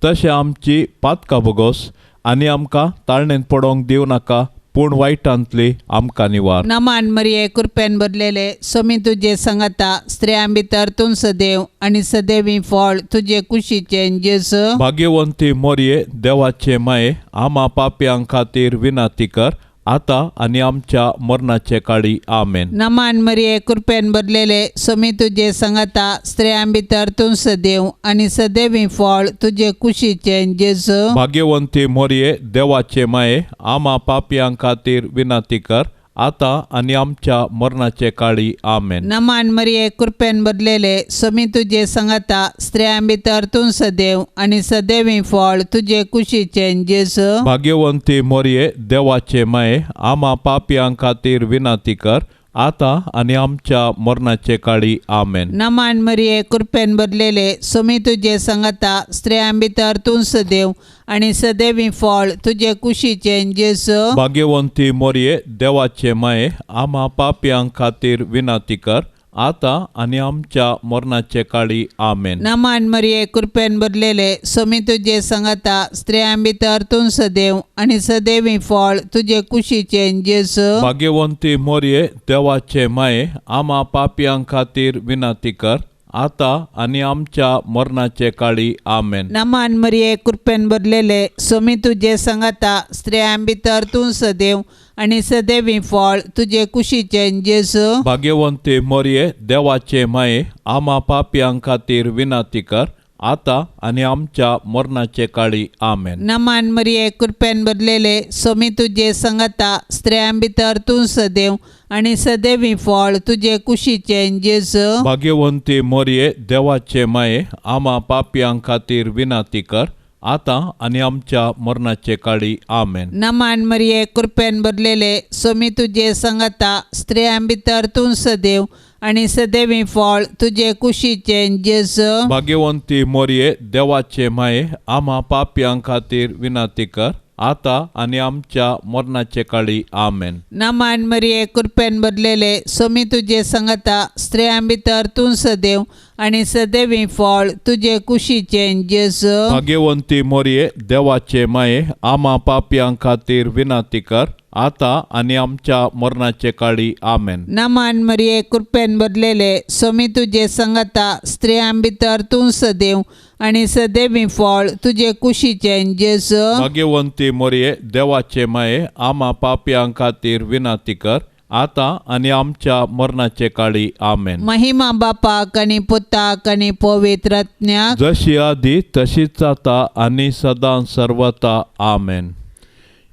तशें आमची पातकां भोगोस आनी आमकां ताळणेंत पडोवंक दिवं नाका पूण वायटांतली आमकां निवार. नमान मरिये कृपेन भरलेले स्वामी तुजे संगता, स्त्रियां भितर तूं सदैव आनी सदैवी फळ तुजे कुशीचें जेजू. भाग्यवंती मोरये देवाचे माये आमा पापयां खातीर विनंती कर आतां आनी आमच्या मरणाचे काळी. आमेन. नमान मरिये कृपेन भरलेले स्वामी तुजे संगता, स्त्रियां भितर तूं सदैव आनी सदैवी फळ तुजे कुशीचें जेजू. भाग्यवंती मोरये देवाचे माये आमा पापयां खातीर विनंती कर आतां आनी आमच्या मरणाचे काळी. आमेन. नमान मरिये कृपेन भरलेले स्वामी तुजे संगता, स्त्रियां भितर तूं सदैव आनी सदैवी फळ तुजे कुशीचें जेजू. भाग्यवंती मोरये देवाचे माये आमा पापयां खातीर विनंती कर आतां आनी आमच्या मरणाचे काळी. आमेन. नमान मरिये कृपेन भरलेले स्वामी तुजे संगता, स्त्रियां भितर तूं सदैव आनी सदैवी फळ तुजे कुशीचें जेजू. भाग्यवंती मोरये देवाचे माये आमा पापयां खातीर विनंती कर आतां आनी आमच्या मरणाचे काळी. आमेन. नमान मरिये कृपेन भरलेले स्वामी तुजे संगता, स्त्रियां भितर तूं सदैव आनी सदैवी फळ तुजे कुशीचें जेजू. भाग्यवंती मोरये देवाचे माये आमा पापयां खातीर विनंती कर आतां आनी आमच्या मरणाचे काळी. आमेन. नमान मरिये कृपेन भरलेले स्वामी तुजे संगता, स्त्रियां भितर तूं सदैव आनी सदैवी फळ तुजे कुशीचें जेजू. भाग्यवंती मोरये देवाचे माये आमा पापयां खातीर विनंती कर आतां आनी आमच्या मरणाचे काळी. आमेन. नमान मरिये कृपेन भरलेले स्वामी तुजे संगता, स्त्रियां भितर तूं सदैव आनी सदैवी फळ तुजे कुशीचें जेजू. भाग्यवंती मोरये देवाचे माये आमा पापयां खातीर विनंती कर आतां आनी आमच्या मरणाचे काळी. आमेन. नमान मरिये कृपेन भरलेले स्वामी तुजे संगता, स्त्रियां भितर तूं सदैव आनी सदैवी फळ तुजे कुशीचें जेजू. भाग्यवंती मोरये देवाचे माये आमा पापयां खातीर विनंती कर आतां आनी आमच्या मरणाचे काळी. आमेन. नमान मरिये कृपेन भरलेले स्वामी तुजे संगता, स्त्रियां भितर तूं सदैव आनी सदैवी फळ तुजे कुशीचें जेजू. भाग्यवंती मोरये देवाचे माये आमा पापयां खातीर विनंती कर आतां आनी आमच्या मरणाचे काळी. आमेन. नमान मरिये कृपेन भरलेले स्वामी तुजे संगता, स्त्रियां भितर तूं सदैव आनी सदैवी फळ तुजे कुशीचें जेजू. भाग्यवंती मोरये देवाचे माये आमा पापयां खातीर विनंती कर आतां आनी आमच्या मरणाचे काळी. आमेन. महिमा बापाक आनी पुताक आनी पवित्र आत्म्याक, जशी आदी तशीच आतां आनी सदां सर्वता. आमेन.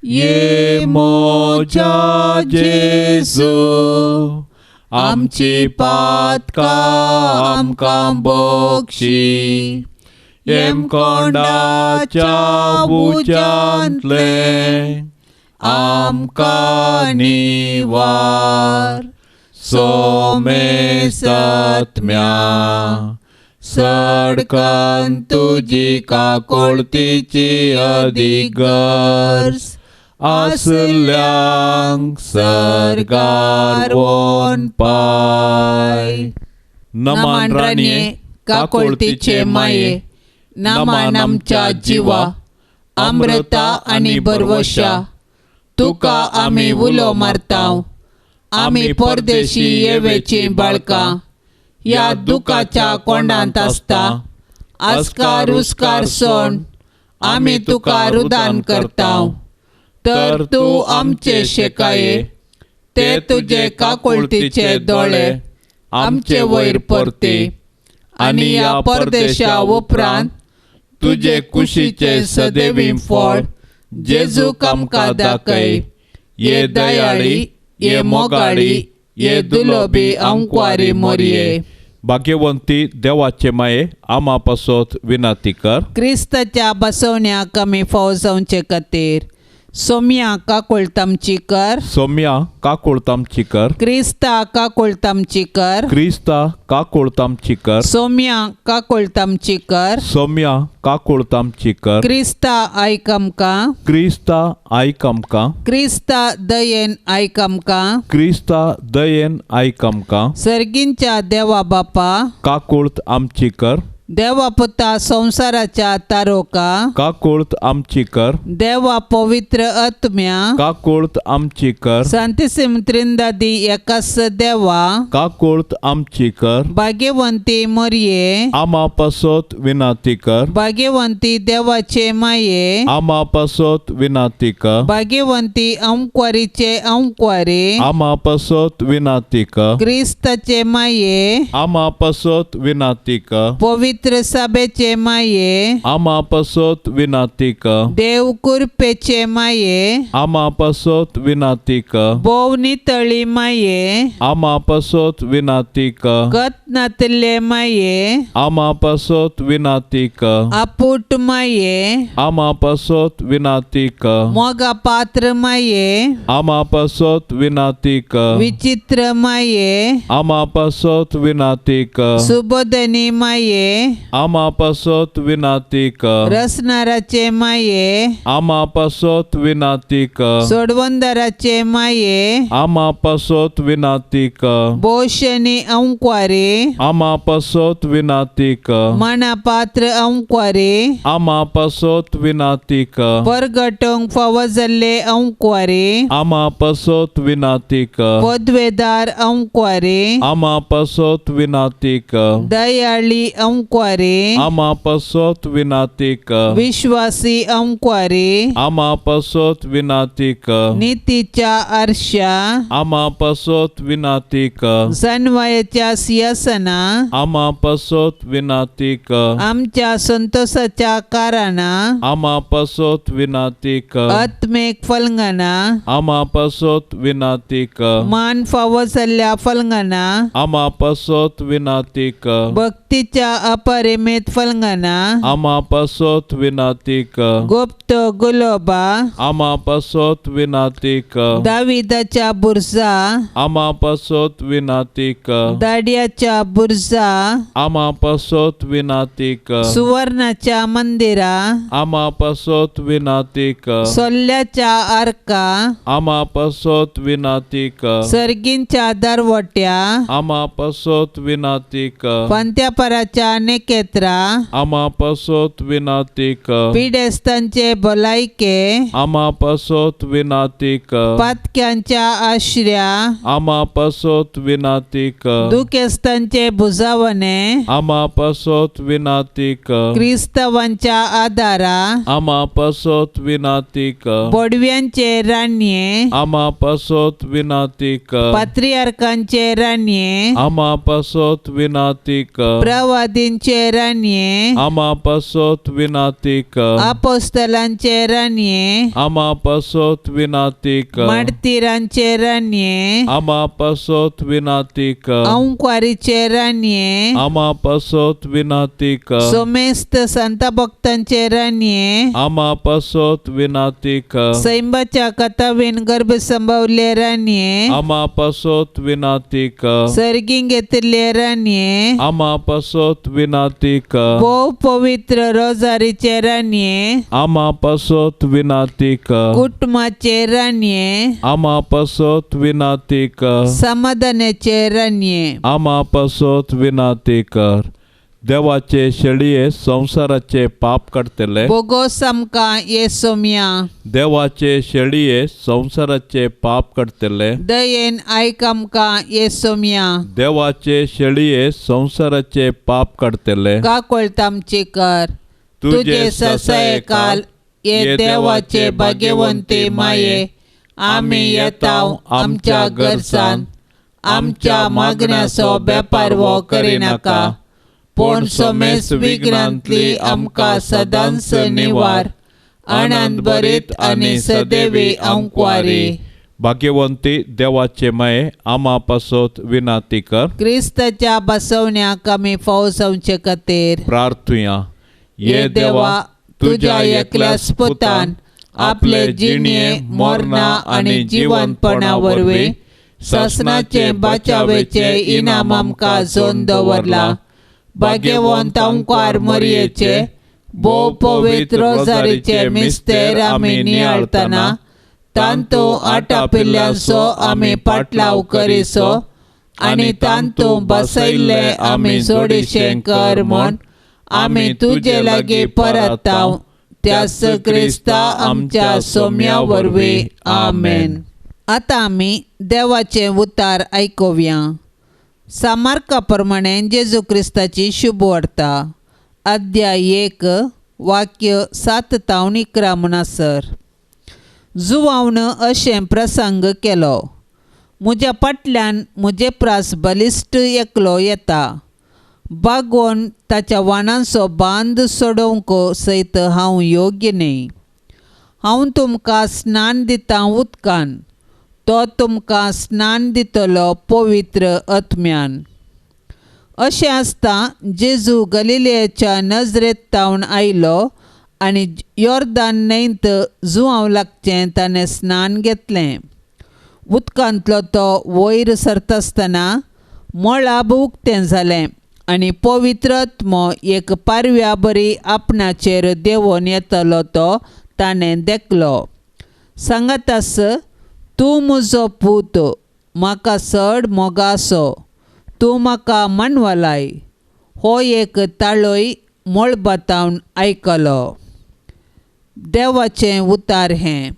ये मोजा जेजू आमची पातकां आमकां बक्षी, येमकोंडाच्या उज्यांतले आमकां निवार. सोमेसत्म्या सडकन तुजी काकोळतीची अदीक गरज आसल्यांक सर्गार वोन पाय. नमान राणये काकोळतीचे माये, नमान आमच्या जिवा, अमृता आनी बरवशा, तुका आमी उलो मारताव. आमी परदेशी येवेची बाळकां ह्या दुखाच्या कोंडांत आसता. आस्कार उस्कार सोण आमी तुका रुदान करताव, तर तूं आमचे शेकाये ते तुजे काकुळतीचे दोळे आमचे वयर परते आनी ह्या परदेशा उपरांत तुजे कुशीचे सदैवी फळ जेजूक आमकां दाखय. ये दयाळी, ये मोगाळी, ये दुलोबी आंकवारी मोरये. भाग्यवंती देवाचे माये आमा पासत विनंती कर. क्रिस्ताच्या बसवण्याक आमी फाव जावचे खातीर सोम्या काकुळतामची कर. सोम्या काकुळतामची कर. क्रिस्ता काकुळतामची कर. क्रिस्ता काकुळतामची कर. सोम्या काकुळतामची कर. सोम्या काकुळतामची कर. क्रिस्ता आयक आमकां. क्रिस्ता आयक आमकां. क्रिस्ता दयेन आयक आमकां. क्रिस्ता दयेन आयक आमकां. सर्गींच्या देवा बापा काकुळत आमची कर. देवा पुता संवसाराच्या तारोका काकुळत आमची कर. देवा पवित्र आत्म्या काकुळत आमची कर. सांतिसिम त्रिंदादी एकास देवा काकुळत आमची कर. भाग्यवंती मरये आमा पासत विनाती कर. भाग्यवंती देवाचे माये आमा पासत विनाती कर. भाग्यवंती अंकवारीचे अंकवारी आमा पासत विनाती कर. क्रिस्ताचे माये आमा पासत विनाती कर. पवित्र सभेचे माये आमा पासत विनाती कर. देव कृपेचे माये आमा पासत विनाती कर. भोव नितळी माये आमा पासत विनाती कर. गत नातले माये आमा पासत विनाती कर. आपूट माये आमा पासत विनाती कर. मोगा पात्र माये आमा पासत विनाती कर. विचित्र माये आमा पासत विनाती कर. सुबोधनी माये आमा पासत विनाती कर. रसनाराचे माये आमा पासत विनाती कर. सोडवंदराचे माये आमा पासत विनाती कर. बोशनी अंकवारी आमा पासत विनाती कर. मना पात्र अंकवारी आमा पासत विनाती कर. परगटोंक फावो जाल्ले अंकवारी आमा पासत विनाती कर. पदवेदार अंकवारी आमा पासत विनाती कर. दयाळी अंकवारी आमा पासत विनाती कर. विश्वासी अंकवारी आमा पासत विनाती कर. नितीच्या आरशा आमा पासत विनाती कर. जनवायाच्या सिंहासना आमा पासत विनाती कर. आमच्या संतोषाच्या कारणां आमा पासत विनाती कर. आत्मेक फलंगना आमा पासत विनाती कर. मान फावो जाल्ल्या फलंगना आमा पासत विनाती कर. भक्तीच्या अपरिमित फलंगना आमा पासत विनाती कर. गुप्त गुलोबा आमा पासत विनाती कर. दाविदाच्या बुरजा आमा पासत विनाती कर. दाड्याच्या बुरजा आमा पासत विनाती कर. सुवर्णाच्या मंदिरा आमा पासत विनाती कर. सोल्ल्याच्या आर्का आमा पासत विनाती कर. सर्गींच्या दरवट्या आमा पासत विनाती कर. पंत्यापराच्या नेकेत्रा आमा पासत विनाती कर. पिडेस्तांचे भलायके आमा पासत विनाती कर. पातक्यांच्या आश्र्या आमा पासत विनाती कर. दुखेस्तांचे भुजावणे आमा पासत विनाती कर. क्रिस्तावांच्या आदारा आमा पासत विनाती कर. बोडव्यांचे राणये आमा पासत विनाती कर. पात्रियार्कांचे राणये आमा पासत विनाती कर. प्रवादींचे राणये आमा पासत विनाती कर. आपोस्तलांचे राणये आमा पासत विनाती कर. मार्तीरांचे राणये आमा पासत विनाती कर. अंकवारीचे राणये आमा पासत विनाती कर. सोमेस्त संत भक्तांचे राणये आमा पासत विनाती कर. सैंबाच्या कथावीन गर्भ संभवले राणये आमा पासत विनाती कर. सर्गीं घेतिल्ले राणये आमा पासत विनाती कर. भोव पवित्र रोजारीचे राणये आमा पासत विनाती कर. कुटुंबाचे राणये आमा पासत विनाती कर. समाधानाचे राणये आमा पासत विनाती कर. देवाचे शेळये संवसाराचे पाप काडटले. बोगोस आमकां ये सोम्या. देवाचे शेळये संवसाराचे पाप काडटले. दयेन आयक आमकां ये सोम्या. देवाचे शेळये संवसाराचे पाप काडटले. काकोळत आमची कर. तुजे ससायकाल ये देवाचे भाग्यवंती माये आमी येता आमच्या गरजान आमच्या मागण्याचो बेपारवो करिनाका पूण समेस विघ्नांतली आमकां सदांच निवार आनंद भरीत आनी सदैवी अंकवारी. भाग्यवंती देवाचे माये आमा पासत विनाती कर. क्रिस्ताच्या बसवण्याक आमी फावो जावचे खातीर प्रार्थुया. ये देवा तुज्या एकल्याच पुतान आपले जिणे मरणा आनी जिवंतपणा वरवीं सासणाचे बाचावेचे इनाम आमकां जोन दवरला. भाग्यवंत अंकार मरयेचे भोव पवित्र रोजारीचे मिस्तेर आमी नियाळतना तांतू आटापिल्ल्यांचो आमी पाटलाव करिसो आनी तांतू बसयल्ले आमी जोडीशें कर म्हूण आमी तुजे लागीं परताव त्याच क्रिस्ता आमच्या सोम्या वरवीं. आमेन. आतां आमी देवाचें उतार आयकुया. सामार्का प्रमाणे जेजू क्रिस्ताची शुभ वार्ता, अध्याय 1 वाक्य 7 तावन 11 म्हणसर. जुवावन अशें प्रसंग केलो, म्हज्या फाटल्यान म्हजे प्रास बलिश्ट एकलो येता, बागोवन ताच्या वाणांचो बांद सोडोवंक सयत हांव योग्य न्हय. हांव तुमकां स्नान दितां उदकान, तो तुमकां स्नान दितलो पवित्र आत्म्यान. अशें आसता जेजू गलिलेच्या नजरेंत तावन आयलो आनी योर्दान न्हंयत जुवांव लागचें ताणें स्नान घेतलें. उदकांतलो तो वयर सरतासतना मळाब उक्तें जालें आनी पवित्र आत्मो एक पारव्या बरी आपणाचेर देंवोन येतलो तो ताणें देखलो. सांगत आस, तूं म्हजो पूत, म्हाका चड मोगासो, तूं म्हाका मनवलाय. हो एक ताळोय मळबातावन आयकलो. देवाचें उतार हें.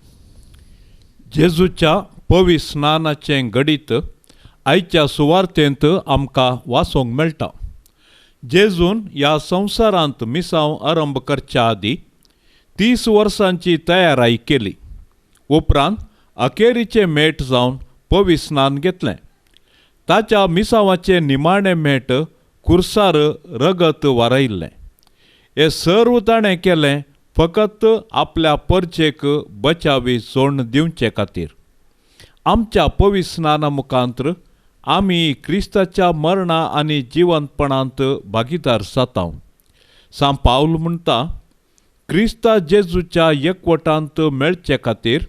जेजूच्या पवित्र स्नानाचें घडीत आयच्या सुवार्तेंत आमकां वाचूंक मेळटा. जेजून ह्या संवसारांत मिसांव आरंभ करच्या आदीं 30 वर्सांची तयाराय केली. उपरांत अखेरीचें मेट जावन पवित्र स्नान घेतलें. ताच्या मिसांवाचें निमाणें मेट कुर्सार रगत वारयल्लें. हें सर्व ताणें केलें फकत आपल्या परचेक बचावी सोण दिवचे खातीर. आमच्या पवित्र स्नाना मुखांत्र आमी क्रिस्ताच्या मरणा आनी जिवंतपणांत भागीदार जाता. सांत पावल म्हणटा, क्रिस्ता जेजूच्या एकवटांत मेळचे खातीर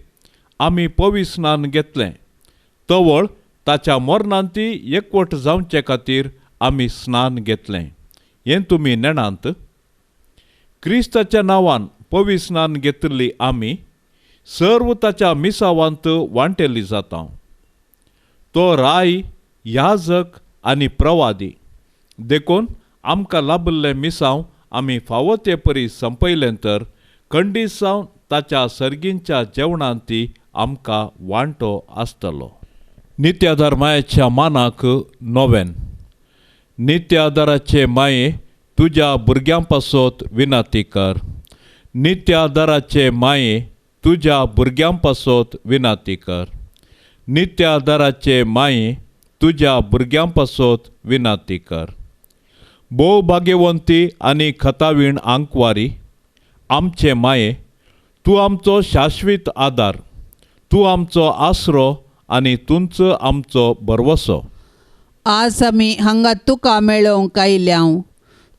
आमी पवित्र स्नान घेतलें, तवळ ताच्या मरणांत एकवट जावचे खातीर आमी स्नान घेतलें. हें तुमी नेणांत. क्रिस्ताच्या नांवान पवित्र स्नान घेतिल्ली आमी सर्व ताच्या मिसावांत वांटेली जाता. तो राय, याजक आनी प्रवादी देखून आमकां लाभिल्लें मिसांव आमी फावो ते परी संपयलें तर खंडीत जावन ताच्या सर्गींच्या जेवणांत ती आमकां वांटो आसतलो. नित्याधार मायेच्या मानाक नोवेन. नित्याधाराचे माये तुज्या भुरग्यां पासत विनंती कर. नित्याधाराचे माये तुज्या भुरग्यां पासत विनंती कर. नित्याधाराचे माये तुज्या भुरग्यां पासत विनंती कर. भोव भाग्यवंती आनी खतावीण आंकवारी आमचे माये, तूं आमचो शाश्वीत आदार, तूं आमचो आसरो आनी तूंच आमचो भरवसो. आज आमी हांगा तुका मेळोवंक आयल्या.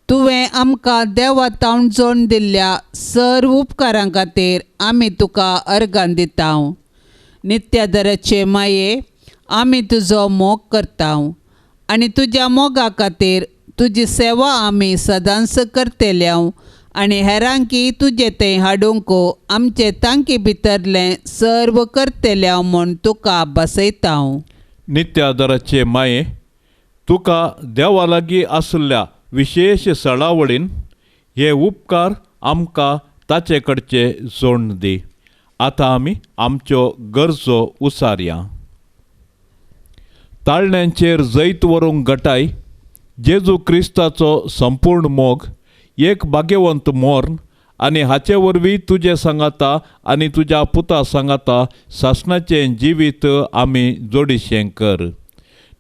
तुवें आमकां देवा तावन जोड दिल्ल्या सर्व उपकारां खातीर आमी तुका अर्गां दिता. नित्यादराचे माये, आमी तुजो मोग करता आनी तुज्या मोगा खातीर तुजी सेवा आमी सदांच करतल्या आनी हेरांकी तुजें तें हाडूंक आमचे तांकी भितरलें सर्व करतल्या म्हूण तुका बसयता. नित्यादराचे माये, तुका देवा लागीं आशिल्ल्या विशेश सळावळीन हे उपकार आमकां ताचे कडचे जोड दी. आतां आमी आमच्यो गरजो उसारया. ताळण्यांचेर जैत व्हरूंक गटाय जेजू क्रिस्ताचो संपूर्ण मोग, एक भाग्यवंत मोर्न आनी हाचे वरवीं तुजे सांगाता आनी तुज्या पुता सांगाता सासणाचें जिवीत आमी जोडीशें कर.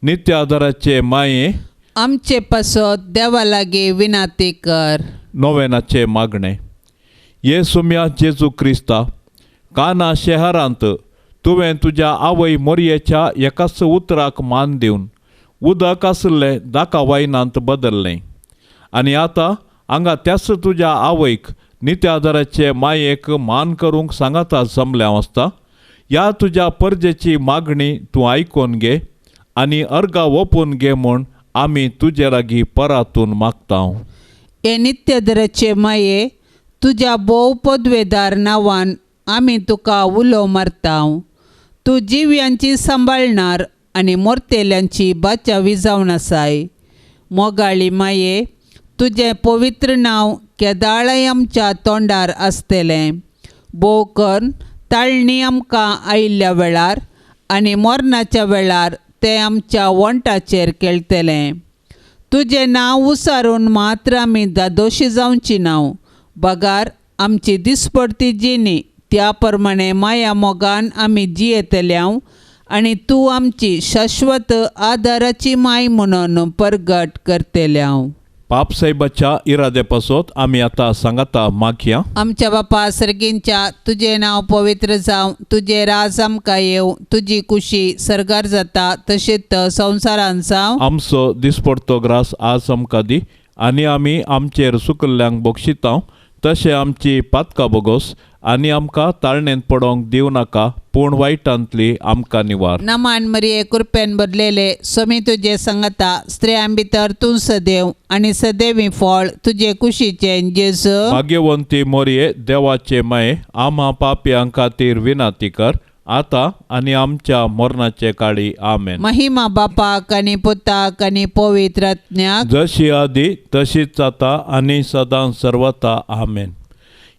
नित्य आदाराचे माये आमचे पासत देवा लागीं विनंती कर. नोवेनाचें मागणें. ये सुम्या जेजू क्रिस्ता, काना शहरांत तुवें तुज्या आवय मोरयेच्या एकाच उतराक मान दिवन उदक आशिल्लें दाका वायनांत बदल्लें आनी आतां हांगा त्याच तुज्या आवयक नित्य आदाराचे मायेक मान करूंक सांगाता जमल्या आसता. ह्या तुज्या परजेची मागणी तूं आयकून घे आनी अर्गा ओपून घे म्हूण आमी तुजे लागीं परातून मागता. हे नित्यधराचे माये, तुज्या भोव पदवेदार नांवान आमी तुका उलो मारता. तूं जिव्यांची सांबाळणार आनी मोरतेल्यांची बाचावी जावन आसाय. मोगाळी माये, तुजें पवित्र नांव केदाळाय आमच्या तोंडार आसतलें. भोव करून ताळणी आमकां आयिल्ल्या वेळार आनी मरणाच्या वेळार तें आमच्या वंटाचेर खेळटलें. तुजें नांव उसारून मात्र आमी दादोशी जावची नांव, बगार आमची दिसपडती जिणी त्या प्रमाणे माया मोगान आमी जियेतल्या आनी तूं आमची शाश्वत आदाराची माय म्हणून परगट करतल्या. पाप साहेबाच्या इरादे पासत आमी आतां सांगाता मागया. आमच्या बापा सर्गींच्या, तुजें नांव पवित्र जावं, तुजें राज आमकां येवं, तुजी कुशी सर्गार जाता तशेंच संवसारान जावं. आमचो दिसपडतो ग्रास आज आमकां दी आनी आमी आमचेर सुकल्ल्यांक बक्षिता तशें आमची पातकां बोगोस आनी आमकां ताळणेंत पडोंक दिवं नाका, पूण वायटांतली आमकां निवार. नमान मरिये, कृपेन भरलेले, स्वामी तुजे संगता, स्त्रियां भितर तूं सदैव आनी सदैवी फळ तुजे कुशीचें जेजू. भाग्यवंती मोरये, देवाचे माये, आम्हा पापयां खातीर विनंती कर आतां आनी आमच्या मरणाचे काळी. आमेन. महिमा बापाक आनी पुताक आनी पवित्र आत्म्याक, जशी आदी तशीच आतां आनी सदां सर्वता. आमेन.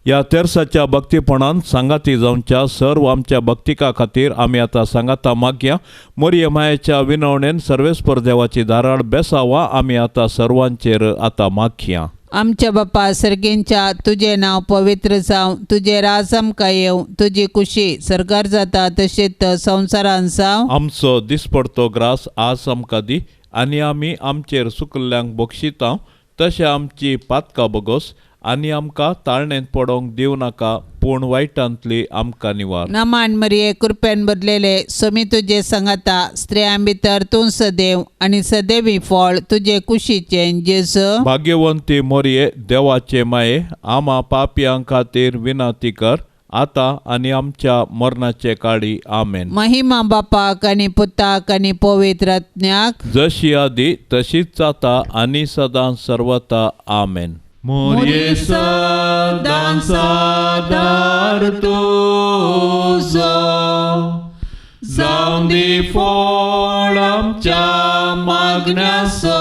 ह्या तेरसाच्या भक्तीपणान सांगाती जावच्या सर्व आमच्या भक्तिका खातीर आमी आतां सांगाता मागया. मोरये मायेच्या विनवणेन सर्वेस्पर देवाची धाराळ बेसावा आमी आतां सर्वांचेर आतां मागया. आमच्या बापा सर्गींच्या, तुजें नांव पवित्र जावं, तुजें राज आमकां येवं, तुजी कुशी सर्गार जाता तशेंच संवसारान जावं. आमचो दिसपडतो ग्रास आज आमकां दी आनी आमी आमचेर सुकल्ल्यांक बक्षिता तशें आमची पातकां बोगोस आनी आमकां ताळणेंत पडोंक दिवं नाका, पूण वायटांतली आमकां निवार. नमान मरिये, कृपेन भरलेले, स्वामी तुजे संगता, स्त्रियां भितर तूं सदैव आनी सदैवी फळ तुजे कुशीचें जेजू. भाग्यवंती मोरये, देवाचे माये, आम्हा पापयां खातीर विनंती कर आतां आनी आमच्या मरणाचे काळी. आमेन. महिमा बापाक आनी पुताक आनी पवित्र आत्म्याक, जशी आदी तशीच आतां आनी सदां सर्वता. आमेन. मोरये सदां सादार तुजो, जावं दी फळ आमच्या मागण्याचो,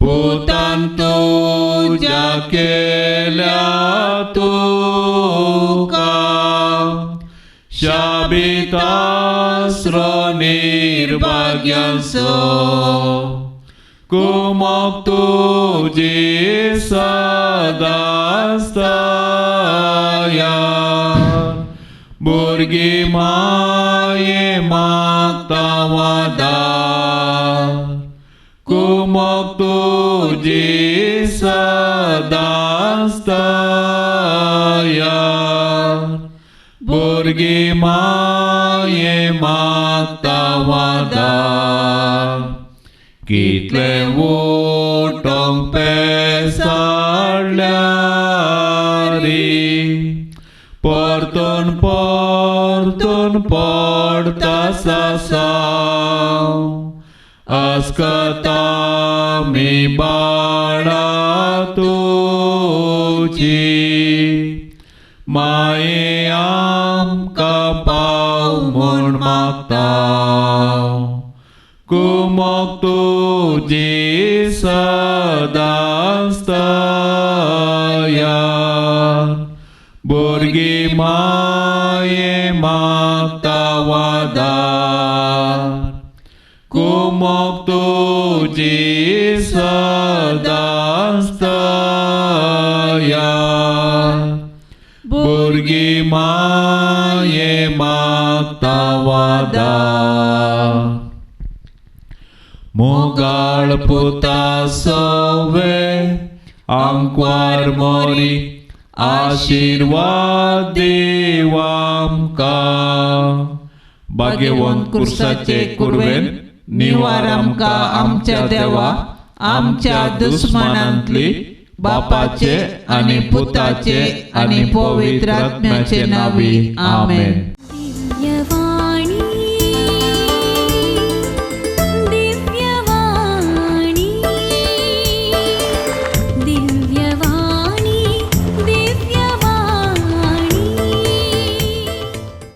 पुतान तुज्या केल्या तुका, शाबीत आसरो निर्भाग्यांचो, कुमक तुजी सदां भुरगीं माये मागता वादार, कुमक तुजी सदां भुरगीं माये मागता वादार. कितले उठोंक पेसाडल्यारी, परतून परतून पडटा सासांव, आस्कता मी बाळा तुजी, माये आमकां पाव म्हूण मागता, कुमक तुजी सदां भुरगीं माये मागता वादार, कुमक तुजी सदां भुरगीं माये मागता वादार. मोगाळ पुता सवे आंकवार मोरी, आशिर्वाद देव आमकां, भाग्यवंत कुर्साचे कुर्वेन निवार आमकां आमच्या देवा, आमच्या दुस्मानांतली बापाचे आनी पुताचे आनी पवित्र आत्म्याचे नांवी, आमेन.